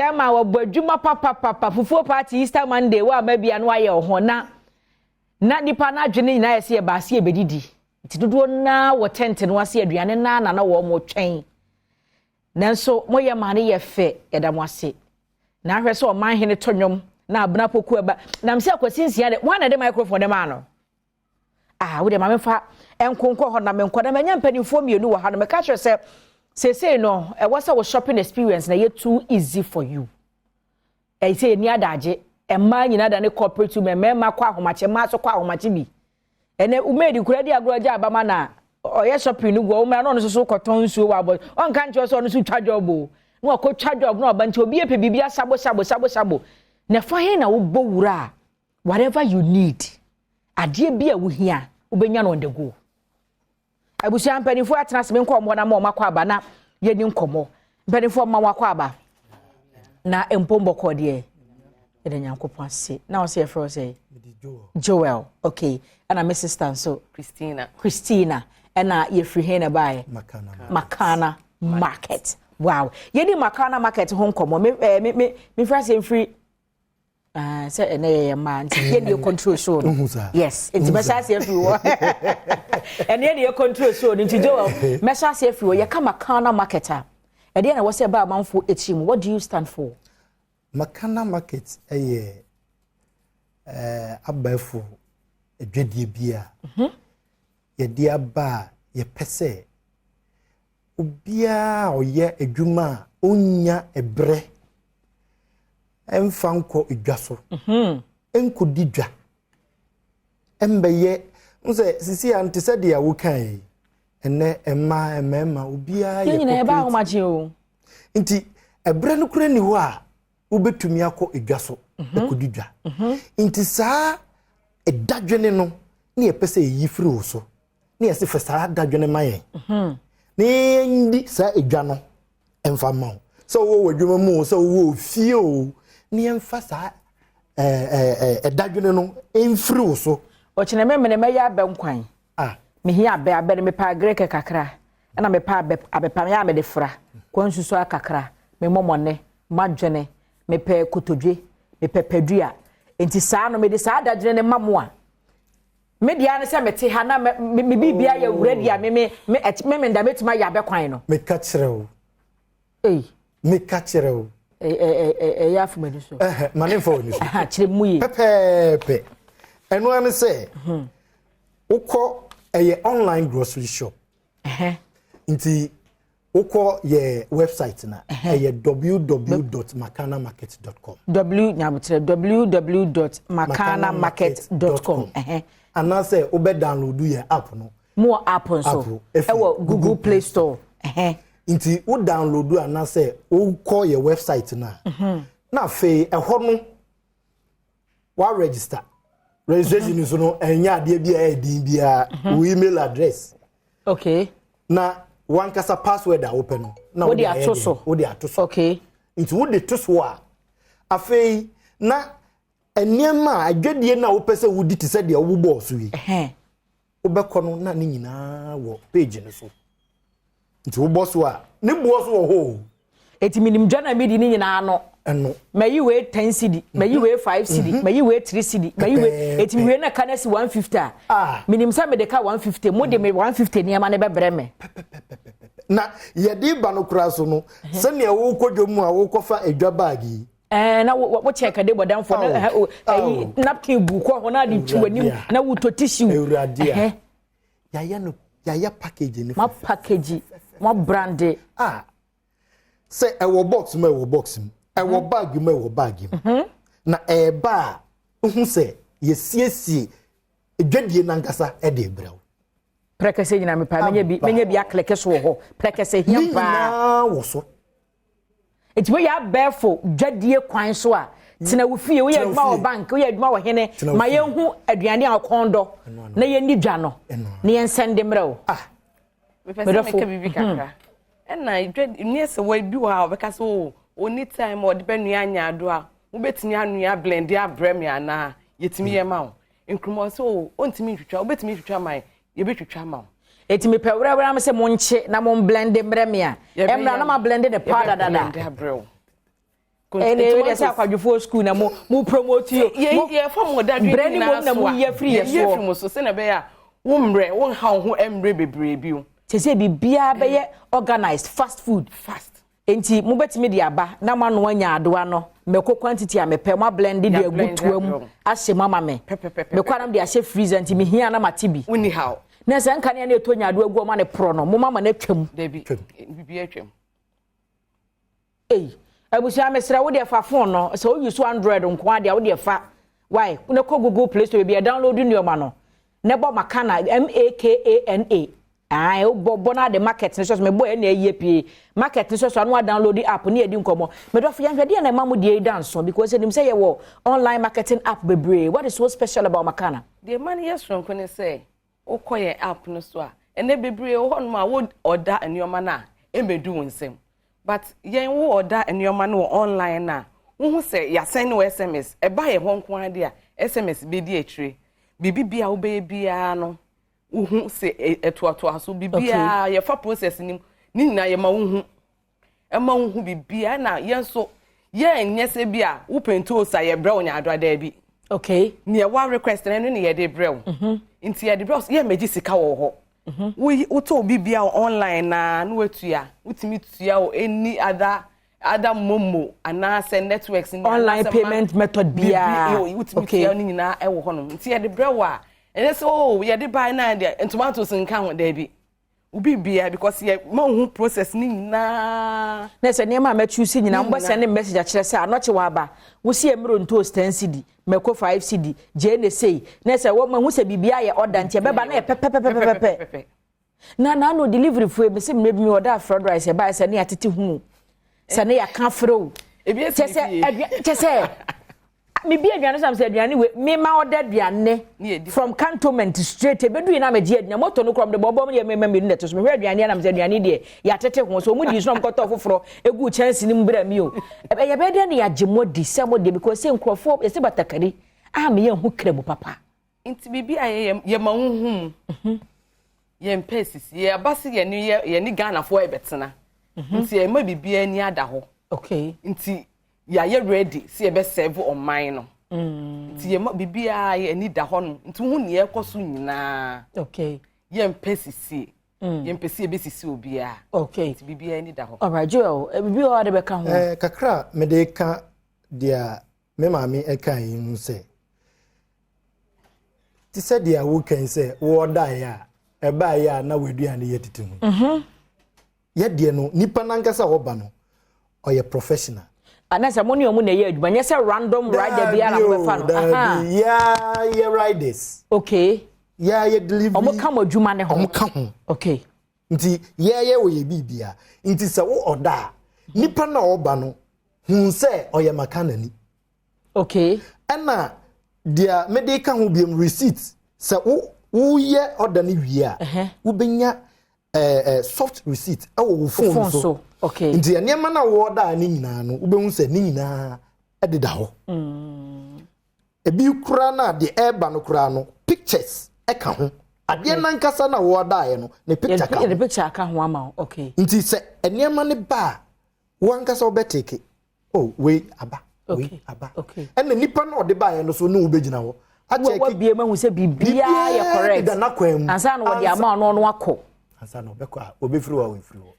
Chairman wɔbɔ adwuma papapapa. Fufuo party Easter Monday wo ama bia no ayɛ wo ho na na nipa no adwene nyinaa yɛ sɛ yɛba ase yɛbɛdidi. Nti dodoɔ naa wɔ tent no ase aduane naa na na wɔn twɛn. Nanso moyɛ maa no yɛ fɛ, yɛda mo ase. Na ahwɛ sɛ ɔman hene to nnwom na Abena Poku ɛba. Nam sɛ Akwasi Nsia de, wɔn na de microphone de maa no. Ah, wo deɛ ma memfa nkonkɔ hɔ na menkɔ na manya mpanimfoɔ mmienu wɔ ha no. Meka kyerɛ sɛ seesei no ɛwɔ sɛ wo shopping experience na ɛyɛ too easy for you. Ɛyɛ sɛ yɛni adagye, mmaa nyinaa da ne corporate women, mmarima kɔ ahomakye, mmaa nso kɔ ahomakye bi. Ɛnɛ umeedi kura di agorɔ gye abama na ɔyɛ shopping no gu ɔmo na ɔno nso so kɔtɔn nsuo wɔ abɔ ɔnka nkyerɛ sɛ ɔno nso twa job o na wakɔ twa job na ɔba. Nti obi apɛ biribi asabo sabo sabo sabo na ɛfa he na wobɔ wura a, whatever you need, adeɛ bi a wohia, wobɛnya no on the go. Abusua, mpanimfoɔ atena ase, menkɔ ɔmo na ma ɔmo akɔ aba na yɛni nkɔmmɔ. Mpanimfoɔ, ma wɔakɔ aba na mpo mbɔkɔ deɛ, yɛde Nyankopɔn ase. Na wɔsɛ yɛfrɛ wo sɛ Joel, okay, ɛna me sister nso? Christina. Christina. Ɛna yɛfiri he na baeɛ? Makana. Makana Market. Wow, yɛdi Makana Market ho nkɔmmɔ. Me me me mefiri ase mfiri sɛ ɛnɛ yɛyɛ mmaa nti yɛn de control show no. Yes, nti mɛhyɛ ase afiri hɔ. Ɛnɛ yɛn de control show no, nti Joel, mɛhyɛ ase afiri hɔ. Yɛka Makana Market a, ɛdeɛ na ɛwɔ sɛ ɛba amanfoɔ akyi mu? What do you stand for? Makana Market yɛ abɛɛfo adwadie bi a yɛde aba a yɛpɛ sɛ obiara a ɔyɛ adwuma a ɔnya ɛbrɛ ɛmfa nkɔ edwa so nkɔdi dwa ɛmbɛyɛ n sɛ sisi a nte sɛ deɛ woka yi, ɛnɛ mmaa, mmarima, obiara yɛ yɛ nyinaa yɛba corporate. Ahomakye o. Nti ɛberɛ no kora ni hɔ a wobɛtumi akɔ edwa so akɔdi dwa. Nti saa ɛdadwene no ne yɛpɛ sɛ yɛyi firi wo so ne yɛsɛ fɛ saa dadwene ma yɛn na yɛndi saa edwa no ɛmfa ma wo, sɛ wowɔ w'adwuma mu o, sɛ wowɔ ofie o, ne yɛmfa saa ɛɛ ɛɛ ɛdadwene no ɛmfiri wo so. Ɔkyerɛ me mene mɛyɛ abɛ nkwan. Ah. Mehia abɛ. Abɛ no, mepɛ agreke kakra, ɛna mepɛ abɛ abɛpam yɛ a mede fra kwan susu akakra, memmɔmɔne madwene, mepɛ kotodwe, mepɛ padua. Nti saa no mede saa adadwene ne ma mo a, me deɛ ne sɛ mete ha na me me biribia yɛ ready a me me me ɛt- me me nda mɛtumi ayɛ abɛ kwan no. Meka kyerɛ wo. Ei. Meka kyerɛ wo. Ɛyɛ afomani so. Ɛhɛ, ma ne mfa w'ani so. Aha, kyerɛ mu yie. Pɛpɛɛpɛ, ɛno ara ne sɛ wokɔ, ɛyɛ online grocery shop. Nti wokɔ yɛ website na ɛyɛ www.makanamarket.com. W nyabotrɛ www.makanamarket.com. Anaasɛ wobɛ download yɛ app no. Mo wɔ app nso? App ɛfiri ɛwɔ Google Play Store. Ɛhɛ. Nti wo download anaasɛ wokɔ yɛ website no a, na afei ɛhɔ no wa register. Registration nso no, ɛnyɛ adeɛ bi a ɛyɛ din biara. Wo email address na wankasa password a wopɛ no na wode wode ayɛ ato deɛ, so. Wode ato so. Nti wode to so a, afei na nneɛma a adwadie no a wopɛ sɛ wodi te sɛ deɛ wobobɔɔ so yi, wobɛkɔ no na ne nyinaa wɔ page no so. Nti wobɔ so a, ne boɔ so wɔ hɔ o. Eti minim dwa na medi ne nyinaa no. Ɛno. Mayi wei 10 cedi, mayi wei 5 cedi, mayi wei 3 cedi, mayi wei. Eti wei na ka na si 150 a, minim sɛ mede ka 150, mo de me 150 nneɛma ne bɛbrɛ me. Na yɛde ba no koraa so no, sɛnea wokɔ dwom mu a wokɔfa adwa bag yi, ɛɛ na wo wo kyɛ kade bɔdanfo na ɛhɛ o ɛyi napkin bu kɔ hɔ na de twi w'anim na wotɔ tissue. Awurade a, yɛayɛ no, yɛayɛ package no. Ma package, ma brand. Ah, sɛ ɛwɔ box mu, ɛwɔ box mu, ɛwɔ bag mu, ɛwɔ bag mu, na ɛɛba a, wohu sɛ yɛsiesie dwadie nankasa ɛde brɛ wo. Prɛkɛsɛ nyina mepa menya bi, menya bi aklɛkɛ so wɔ hɔ. Prɛkɛsɛ ne hia paa. Nyinaa wɔ so. Nti woyɛ abɛɛfo dwadie kwan so a, tena wo fie, woyɛ Tena wo adwuma wɔ fie. bank, woyɛ adwuma wɔ hene, Tena wo ma fie. yɛnhu aduane a ɔkɔn dɔ na yɛnni dwa no na yɛnsɛn de mmerɛ wo. Mepɛ sɛ Medɔfo. meka biribi kakra. Ɛna dwa nneɛ sɛ wɔ bi wɔ ha a ɔbɛka sɛ o ɔni time a ɔde bɛnoa nyaado a, wobɛtumi anoa blend abrɛ me anaa? Yɛtumi yɛ ma wo. Nkuruma sɛ o ɔntumi ntwitwa, wobɛtumi ntwitwa ma yɛn, yɛbɛtwitwa ma wo. Eti mepɛ werɛwerɛ me sɛ monkye na mo blend mmerɛ me a, ɛmmra na ma blend ne powder dada. Yɛbɛ blend abrɛ wo. Ɛnna ebi deɛ sɛ akwadwofoɔ school na mo mo promote yi o. Yɛ yɛ fa mo dadwen brɛ ne mom na mo yi afiri yɛ soɔ. Yɛ firi mo so sɛnea ɛbɛyɛ a wo mmerɛ wo nha wo ho mmerɛ bebree bio. Te sɛ biribiara bɛyɛ organized fast food. Fast. Enti mobɛtumi de aba na moanoa nyaadoa no mako quantity a mepɛ, moablɛnde de agu toa mu ahyɛ mu ama me. Mekɔ a na mede ahyɛ freezer nti mehia a na mate bi. Wonni haw. Na sɛ nkanea na ɛtɔ nyaadoa gu ɔma no porɔ no, moma ma no atwam. Dabi, biribiara atwam. Ei, abusua mesrɛ wo deɛ fa phone no, sɛ wo use Android nko ara deɛ wo deɛ fa, why, na kɔ Google Play Store baabi a download nneɛma no, na bɔ Makana, M-A-K-A-N-A, ae, wobɔ bɔ no ade market no sɛ so, mebɔ ɛna ayie pie, market no sɛ so, ano a download app ne yɛdi nkɔmmɔ. Medɔfo yɛnhwɛ deɛ na ɛma mo deɛ yi da nso, because ɛnim sɛ yɛwɔ online marketing app bebree, what is so special about Makana? Deɛ ɛma no yɛ soronko ne sɛ, Wokɔ yɛn app no so a, ɛnɛ bebree wɔ hɔnom a wo order nneɛma no a, ɛmmɛdu wo nsam. But yɛn wo order nneɛma no wɔ online no a, wohu sɛ yɛasɛn wo SMS. Ɛba yɛn hɔ nko ara de a, SMS bɛdi akyire. Biribi biara a wobɛyɛ biara no, wohu sɛ ɛtoatoa so. Biribiara yɛfa process no mu, ne nyinaa yɛma wohu. Ɛma wohu biribiara na yɛn nso yɛnyɛ sɛ bi a wopɛ ntoosi a yɛbrɛ wo nyaadoa daabi. Okay. Nea wa request no ɛno ne yɛde brɛ wo. Mhm. Nti yɛde brɛ wo yɛ mmɛgye sika wɔ hɔ. Mhm. Wotɔ obi bia online na na watua. Wotumi tua wɔ any other other momo anaasɛ networks ni online payment method biara. Wotumi tua ne nyinaa ɛwɔ hɔnom. Nti yɛde brɛ wo a ɛnyɛ sɛ oh yɛde bae na deɛ tomatoes nka ho daabi. Wo biribiara because yɛ ma wo hu process ne nyinaa. Na sɛ nneɛma a mɛchoose nyinaa mo bɛ send message akyerɛ sɛ anɔkye waba wo si emiro ntoos ten cedi mako five cedi gyeene sei na sɛ wɔ mahu sɛ biribiara yɛ order nti ɛbɛba na yɛ pɛpɛpɛpɛpɛpɛ na na ano delivery fo ebi sɛ mmerɛ bi mi order fried rice ɛbaeɛ sɛ ne yɛatete hu sɛ ne yɛaka frɛ o kyɛ sɛ kyɛ sɛ Mebi aduane so am sɛ aduane we me ma ɔda aduane from cantonment straight ebedu yi na megye aduane moto no kura de bɔbɔ mu yɛ mema mmienu na ɛto so mehwɛ aduane anam sɛ aduane deɛ yɛatete ho so wɔn di so na wɔkɔtɔ foforɔ egu kyɛnse no mu brɛ mi o ɛyɛ bɛyɛ dɛ ne yɛagye mo adi sɛ mo deɛ because sɛ nkurɔfoɔ yɛsɛ batakari a meyɛ ho kra mu papa. Nti biribi a yɛyɛ yɛma wo hu mu. Mhm. Yɛmpɛ sisi yɛaba se yɛne yɛ yɛne Ghanafoɔ ɛbɛtena. Mhm. Nti yɛma biribi ani ada hɔ. Okay. Nti yɛayɛ ready sɛ yɛbɛ serve ɔman no. Mm. Nti yɛma biribiara yɛ ani da hɔ no. Nti wohu nea ɛkɔ so nyinaa. Okay. Yɛmpɛ sisie. Mm. Yɛmpɛ sɛ yɛbɛsisi obiara. Okay. Nti biribiara ani da hɔ. Alright, Joel, eh, biribi wɔ hɔ a de bɛka ho? Eh, kakra mede ka deɛ me maame ɛka yi ho sɛ te sɛ deɛ woka yi sɛ wɔdaeɛ a ɛbaeɛ a na w'aduane yɛ tete ho. Mhm. Yɛ deɛ no nipa nankasa a ɔba no ɔyɛ professional. Anasɛ mo ne ɔmo na ɛyɛ adwuma nyɛ sɛ random rider biara na mobɛfa no. Daabi yɛa yɛ riders. Okay. Yɛa yɛ delivery. Ɔmo ka mo adwuma ne ho. Ɔmo ka ho. Okay. Nti yɛyɛ wɔ yɛ biribia. Nti sɛ wo ɔda a nipa na ɔba no hun sɛ ɔyɛ makanani. Okay. Ɛna deɛ mede ka ho biom receipt sɛ wo woyɛ ɔda no wie a wobɛnya eh, eh, soft receipt ɛwɔ wo phone so. Okay. Nti nneɛma no a wɔda ne nyinaa no wobɛhu sɛ ne nyinaa ɛdeda hɔ. Mm. Ebi koraa no a deɛ ɛreba no koraa no pictures ɛka ho. Adeɛ nankasa na wɔdaeɛ no ne picture ka ho. Ne picture ka ho ama wo. Okay. Nti sɛ nneɛma no ba a wo ankasa wobɛteke oh wei aba wei aba ɛna nipa no ɔde baeɛ no so ne wobɛgyina hɔ akyɛke wabie ma hu sɛ biribiara yɛ correct deda n'akwan mu ansa na wɔde ama ɔno ɔno akɔ ansa na ɔbɛkɔ a ɔbɛfiri hɔ a ɔmfiri hɔ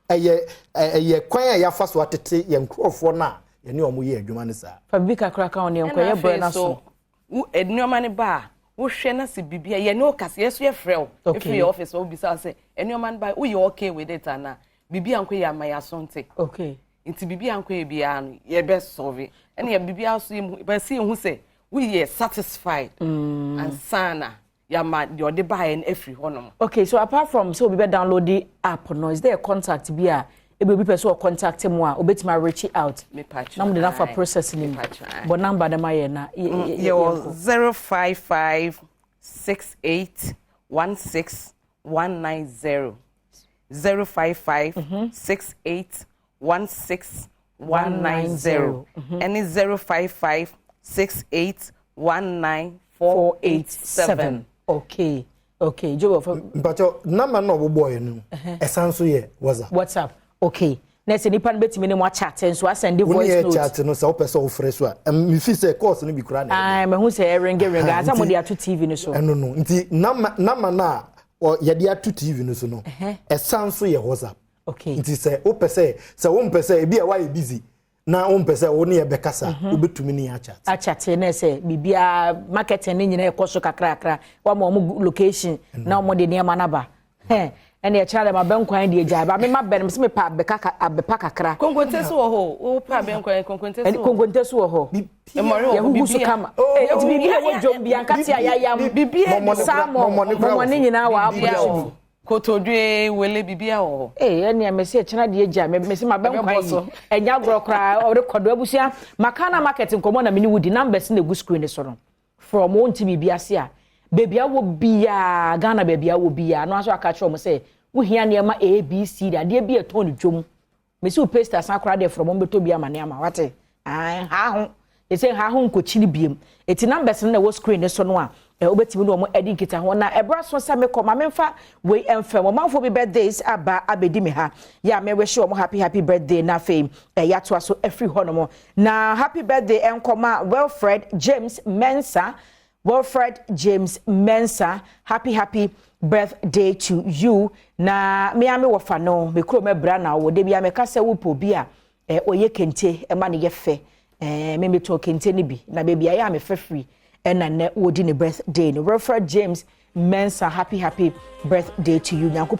ɛyɛ ɛyɛ kwan a yɛafa so atete yɛn nkurɔfoɔ no a yɛne wɔn yɛ adwuma no saa. Fa biribi kakra ka ho ne yɛnkɔ yɛ brɛ no so. Wo nneɛma no ba a wohwɛ na sɛ biribi a yɛne wo kasa yɛ so yɛfrɛ wo ɛfiri yɛ office hɔ wobisa wo sɛ nneɛma no ba woyɛ okay with it anaa biribi ankɔ yɛ ama yɛaso nte okay nti biribi ankɔ yɛ biara no yɛbɛ solve ɛne yɛ biribi aso yɛ bɛsi yɛhu sɛ woyɛ satisfied mm. ansa na yɛama deɛ ɔde baeɛ no afiri hɔnom. Okay, so apart from sɛ obi bɛ download the app no, is there a contact bi a ebi obi pɛ sɛ ɔcontact mu a obetumi a reach out na mo de nafa process ni mu bɔ number no ma yɛ na mm, yɛwɔ 055 68 16 190 055 68 16 190 ɛne 055 68 19 487. Okay okay Joel. Mpatsɔ number na ɔbɔbɔ yɛ no ɛsan so yɛ WhatsApp. WhatsApp okay. Na sɛ nipa no bɛtumi ne mo akyate nso, asɛnde voice note. Wo ne yɛ chat no, sɛ wopɛ sɛ wofrɛ so a, mefi sɛ course no bi koraa na ɛyɛ. Mahu sɛ ɛrenge renge ansa mode ato TV no so. Ɛno no nti nama no a yɛde ato TV no so no, ɛsan so yɛ WhatsApp. Nti sɛ wopɛ sɛ wompɛ sɛ ebi a woayɛ busy na wompɛ sɛ wo ne yɛ bɛkasa, wobɛtumi ne yɛ akyate. Akyate na sɛ biribiara, marketing ne nyinaa ɛkɔ so kakrakra, wama ɔmo location na ɔmo de nneɛma no aba. Ɛna ɛkyerɛ dɛ abɛnkwan deɛ gya ba mema bɛn sɛ mepɛ abɛka abɛpa kakra. Konkonte so wɔ hɔ, wopɛ abɛnkwan, konkonte so wɔ. Konkonte so wɔ hɔ. Mmɔre wɔ hɔ. Yɛhuhu so kama. Eti biribi a ɛwɔ dwom bi ankate a yɛayam, salmon, mɔmɔne nyinaa wɔ aboa so bi. Kotodwe, wele, biribiara wɔ hɔ. Ee, ɛnea mesi ɛkyena deɛ gya mesi ma bɛnkwan yi ɛnya agorɔ koraa. Ɔde kɔdɔ abusua Makana Market nkɔmɔ na mene wodi. Numbers na egu screen so no from wɔn ti biribi ase a, beebi awɔ biara, Ghana beebi awɔ biara no aso aka kyerɛ wɔn sɛ wohia nneɛma A, B, C D, adeɛ bi ɛtɔn ne dwom. Mesi wo paste asan koraa deɛ, from wɔn bɛtɔ bi ama nneɛma wate ha ho yɛsɛ ha ho nkɔkyini biem. Eti numbers no na ɛwɔ screen ne so no a wobɛtumi ne wɔn adi nkita ho. Na ɛberɛ so sɛ mekɔ ma memfa wei ɛmfɛ wɔn manfoɔ bi birthdays aba abɛdi me ha yɛ a, mɛwɛhyɛ wɔn happy happy birthday. Na afei yɛatoa so afiri hɔ nom. Na happy birthday ɛnkɔma Wilfred James Mensa. Wilfred James Mensa, happy happy birthday to you. Na mmea me wɔfa no me kurom ɛbra na wɔ de bi a mɛka sɛ wopɛ obi a ɔyɛ kente ɛma no yɛ fɛ, memetɔ kente no bi na baabi a yɛ a mefɛ firi. Ɛna nnɛ wɔdi ne birthday no. Wilfred James Mensa, happy happy birthday to you. Nyankopɔn.